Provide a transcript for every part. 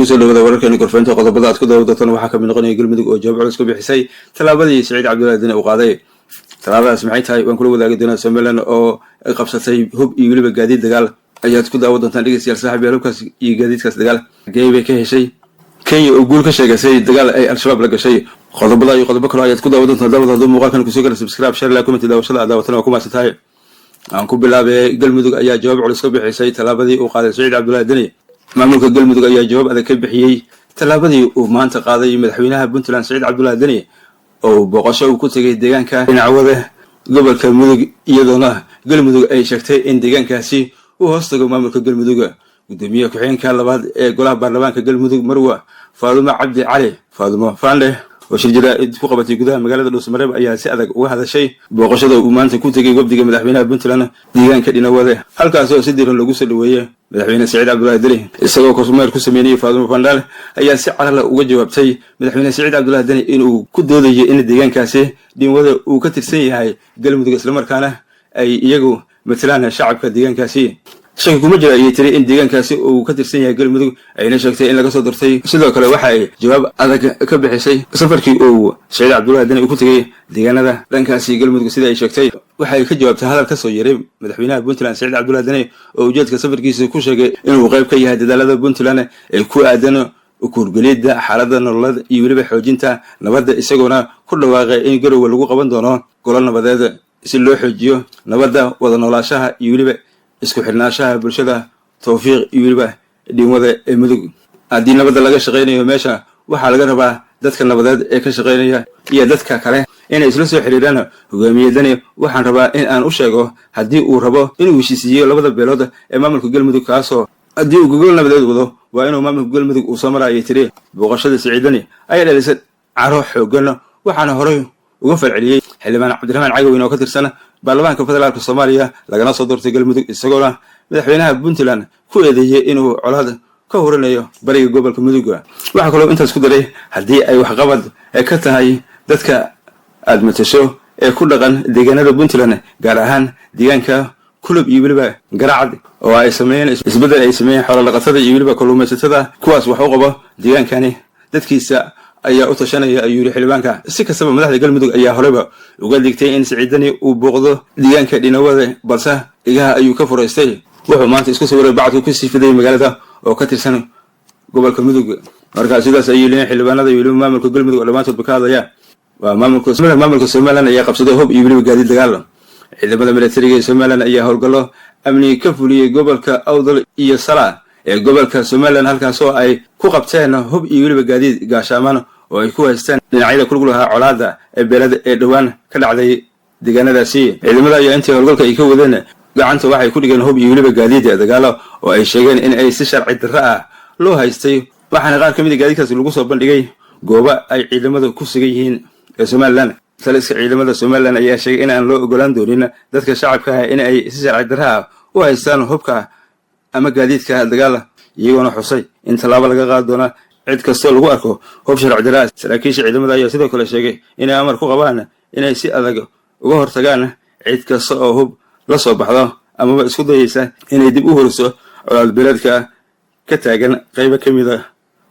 Kusoo dhawaada wararkeena gorfeynta. Qodobada aad ku daawan doontaan waxaa kamid noqonaya Galmudug oo jawaab culus ka bixisay tallaabadii Siciid Cabdullahi Deni uu qaaday. Tallaabadaas maxay tahay? Waan kula wadaagi doonaa. Somaliland oo qabsatay hub iyo weliba gaadiid dagaal ayaad ku daawan doontaan, dhegeystayaal, saaxiib yaal. Hubkaas iyo gaadiidkaas dagaal xagee bay ka heshay? Kenya oo guul ka sheegasay dagaal ay Al-Shabaab la gashay. Qodobada iyo qodobo kale ayaad ku daawan doontaan. Daawad, hadduu muuqaalkan kusoo gala, subscribe, share, like, comment. Daawashada aad daawatana waa ku mahadsan tahay. Aan ku bilaabay, Galmudug ayaa jawaab culus ka bixisay tallaabadii uu qaaday Siciid Cabdullahi Deni. Maamulka Galmudug ayaa jawaab adag ka bixiyey tallaabadii uu maanta qaaday madaxweynaha Puntland Siciid Cabdullahi Deni, oo booqasho uu ku tegay deegaanka Dhinacwade, gobolka Mudug, iyadoona Galmudug ay sheegtay in deegaankaasi uu hoos tago maamulka Galmudug. Gudoomiye ku-xigeenka labaad ee golaha baarlamaanka Galmudug, Marwa Faadumo Cabdi Cali, Faadumo Faandhe, oo shir jaraa'id ku qabatay gudaha magaalada Dhuusamareeb, ayaa si adag uga hadashay booqashada uu maanta ku tegay wafdiga madaxweynaha Puntland deegaanka Dhinawade, halkaas oo si diiran lagu soo dhaweeyey madaxweyne Siciid Cabdullahi Deni. Isagoo kormeer ku sameynayay, Faadumo Fandhaale ayaa si carala uga jawaabtay madaxweyne Siciid Cabdullahi Deni inuu ku doodayo in deegaankaasi Dhinwade uu ka tirsan yahay Galmudug, islamarkaana ay iyagu matalaan shacabka deegaankaasi. Shaki kuma jira, ayay tiri, in deegaankaasi uu ka tirsan yahay Galmudug, ayna sheegtay in laga soo dirtay. Sidoo kale waxa ay jawaab adag ka bixisay safarkii uu Siciid Cabdullahi Deni uu ku tegay deegaanada dhankaasi Galmudug. Sida ay sheegtay, waxay ka jawaabtay hadal ka soo yeeray madaxweynaha Puntland Siciid Cabdullahi Deni, oo ujeedka safarkiisa ku sheegay inuu qayb ka yahay dadaalada Puntland ee ku aadan kuurgelidda xaaladda nololeed iyo weliba xoojinta nabadda, isagoona ku dhawaaqay in Garowe lagu qaban doono golo nabadeed si loo xoojiyo nabadda, wada noolaashaha iyo weliba isku xidhnaanshaha bulshada Towfiiq iyo weliba Dhinwada ee Mudug. Haddii nabadda laga shaqaynayo, meesha waxaa laga rabaa dadka nabadeed ee ka shaqaynaya iyo dadka kale inay isla soo xiriiraan. Hogaamiye Dani waxaan rabaa in aan u sheego, haddii uu rabo inuu heshiisiiyo labada beelood ee maamulka Galmudug, kaasoo haddii uu gogol nabadeed wado, waa inuu maamulka Galmudug uu soo mara, ayay tiri. Booqashada Siciid Deni ayaa dhalisay caro xoogan, waxaana horey uga falceliyey xildhibaan Cabdiraxmaan Cagaweyne oo ka tirsan baarlamaanka federaalka Soomaaliya, lagana soo doortay Galmudug, isagoona madaxweynaha Puntland ku eedeeyey inuu colaad ka hurinayo bariga gobolka Mudug. Waxaa kaloo intaas ku daray, haddii ay waxqabad ka tahay dadka aada matasho ee ku dhaqan deegaanada Puntland, gaar ahaan deegaanka Kulub iyo weliba Garacad, oo ay sameeyeen isbeddel ay sameeyeen xoolodhaqatada iyo weliba kalluumaysatada, kuwaas wax u qabo, deegaankani dadkiisa ayaa u tashanaya, ayuu yidhi xildhibaanka. Si kastaba, madaxda Galmudug ayaa horeyba uga digtay in Siciid Deni uu booqdo deegaanka Dhinawada, balse dhigaha ayuu ka furaystay. Wuxuu maanta isku sawiray bacadku ku sii fiday magaalada oo ka tirsan gobolka Mudug. Markaa sidaas ayay leeyihin xildhibaanada iyo weliba maamulka Galmudug oo dhammaantoodba ka hadlaya. Waa maamulka Somaliland ayaa qabsaday hub iyo weliba gaadiid dagaal. Ciidamada militariga ee Somaliland ayaa howlgallo amni ka fuliyey gobolka Awdal iyo Sala ee gobolka Somaliland, halkaasoo ay ku qabteen hub iyo weliba gaadiid gaashaaman oo ay ku haysteen dhinacyada kulug lahaa colaadda ee beelada ee dhowaan ka dhacday deegaanadaasi. Ciidamada ayaa intii howlgalka ay ka wadeen gacanta waxay ku dhigeen hub iyo weliba gaadiid dagaalo oo ay sheegeen in ay si sharci darro ah loo haystay, waxaana qaar ka mid a gaadiidkaasi lagu soo bandhigay goobo ay ciidamada ku sugan yihiin ee Somaliland. Taliska ciidamada Somaliland ayaa sheegay in aan loo ogolaan doonin dadka shacabka ah in ay si sharci darro ah u haystaan hubka ama gaadiidka dagaal, iyagoona xusay in tallaabo laga qaadi doona cid kastoo lagu arko hub sharci darro ah. Saraakiisha ciidamada ayaa sidoo kale sheegay inay amar ku qabaan inay si adag uga hortagaan cid kasta oo hub la soo baxdo amaba isku dayaysa inay dib u horiso colaad beeleedka ka taagan qaybo ka mida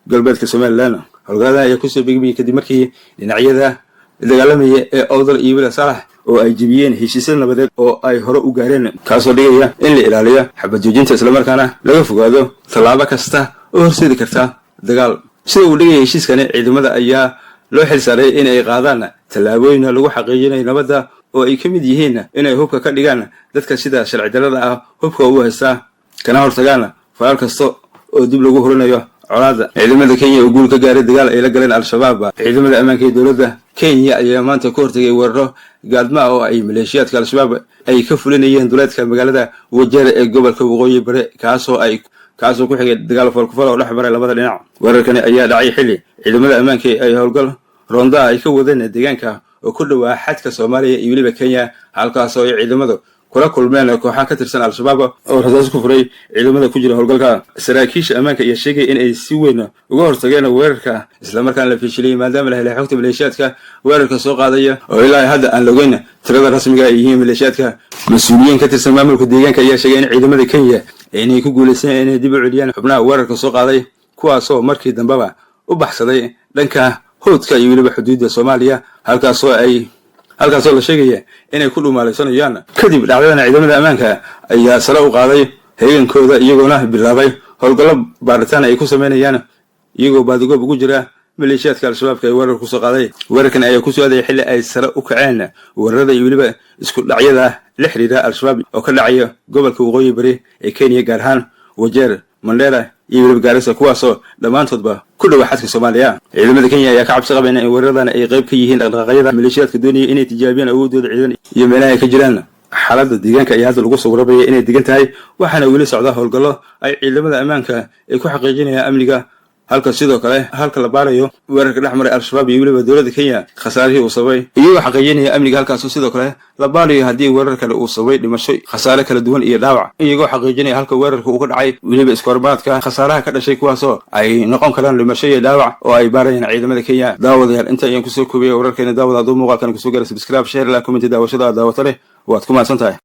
galbeedka Somaliland. Howlgaladan ayaa kusoo begmayay kadib markii dhinacyada dagaalamaya ee Owdal iyo wila Saalax oo ay jebiyeen heshiisya nabadeed oo ay hore u gaareen, kaasoo dhigaya in la ilaaliyo xabad joojinta, islamarkaana laga fogaado tallaabo kasta oo horseedi karta dagaal. Sida uu dhigaya heshiiskani, ciidamada ayaa loo xil saaray in ay qaadaan tallaabooyin lagu xaqiijinayo nabadda, oo ay ka mid yihiin inay hubka ka dhigaan dadka sida sharci darrada ah hubka u haystaa, kana hortagaan falaal kasta oo dib lagu hurinayo colaadda. Ciidamada Kenya oo guul ka gaaray dagaal ay la galeen Al-Shabaab. Ciidamada ammaanka ee dowladda Kenya ayaa maanta ka hortegay weeraro gaadma oo ay maleeshiyaadka Al-Shabaab ay ka fulinayeen duleedka magaalada Wajeer ee gobolka Waqooyi Bare, kaasoo ku xigay dagaal foolkufal oo dhex maray labada dhinac. Weerarkani ayaa dhacay xilli ciidamada ammaanka ay howlgal roondaa ay ka wadeen deegaanka oo ku dhowaa xadka Soomaaliya iyo weliba Kenya, halkaasoo ay ciidamadu kula kulmeen kooxaha ka tirsan Al-Shabaab oo rasaas ku furay ciidamada ku jira howlgalka. Saraakiisha ammaanka ayaa sheegaya in ay si weyn uga hortageen weerarka, islamarkaana la fishiliyey, maadaama la helay xogta maleeshiyaadka weerarka soo qaadaya, oo ilaa hadda aan la ogeyn tirada rasmiga ay yihiin maleeshiyaadka. Mas-uuliyiin ka tirsan maamulka deegaanka ayaa sheegay in ciidamada Kenya inay ku guuleysteen inay dib u celiyaan xubnaha weerarka soo qaaday, Kuwaasoo markii dambeba u baxsaday dhanka howdka iyo weliba xuduudda Soomaaliya, halkaasoo la sheegaya inay ku dhumaalaysanayaan. Kadib dhacdadan, ciidamada ammaanka ayaa sare u qaaday heegankooda, iyagoona bilaabay howlgallo baaritaan ay ku sameynayaan, iyagoo baadigoob ugu jira maleeshiyaadka Al-Shabaabka ee weerar kusoo qaaday. Weerarkan ayaa ku soo aadaya xilli ay sare u kaceen weerarada iyo weliba isku dhacyada la xiriira Al-Shabaab oo ka dhacaya gobolka Waqooyi Bari ee Kenya, gaar ahaan Wajeer, Mandheera iyo weliba Gaarisa, kuwaasoo dhammaantoodba ku dhowa xadka Soomaaliya. Ciidamada Kenya ayaa ka cabsi qabayna in weeraradan ay qayb ka yihiin dhaqdhaqaaqyada maleeshiyaadka doonaya inay tijaabiyaan awoodooda ciidan iyo meelaha ay ka jiraan. Xaaladda deegaanka ayaa hadda lagu soo warabaya inay degan tahay, waxaana weli socda howlgallo ay ciidamada ammaanka ay ku xaqiijinayaan amniga, halka sidoo kale halka la baarayo weerarka dhex maray Al-Shabaab iyo weliba dowladda Kenya khasaarihii uu sababay, iyagoo xaqiijinaya amniga. Halkaasoo sidoo kale la baarayo haddii weerar kale uu sababay dhimasho, khasaare kala duwan iyo dhaawac, iyagoo xaqiijinaya halka weerarka uu ka dhacay, weliba iskoormaadka khasaaraha ka dhashay, kuwaasoo ay noqon karaan dhimasho iyo dhaawac oo ay baarayaan ciidamada Kenya. Daawadayaal, inta ayaan kusoo koobaya wararkeena. Daawada, hadduu muuqaalkan kusoo gaara, subscribe, share, like, comment. Daawashada aad daawata leh waad ku mahadsan tahay.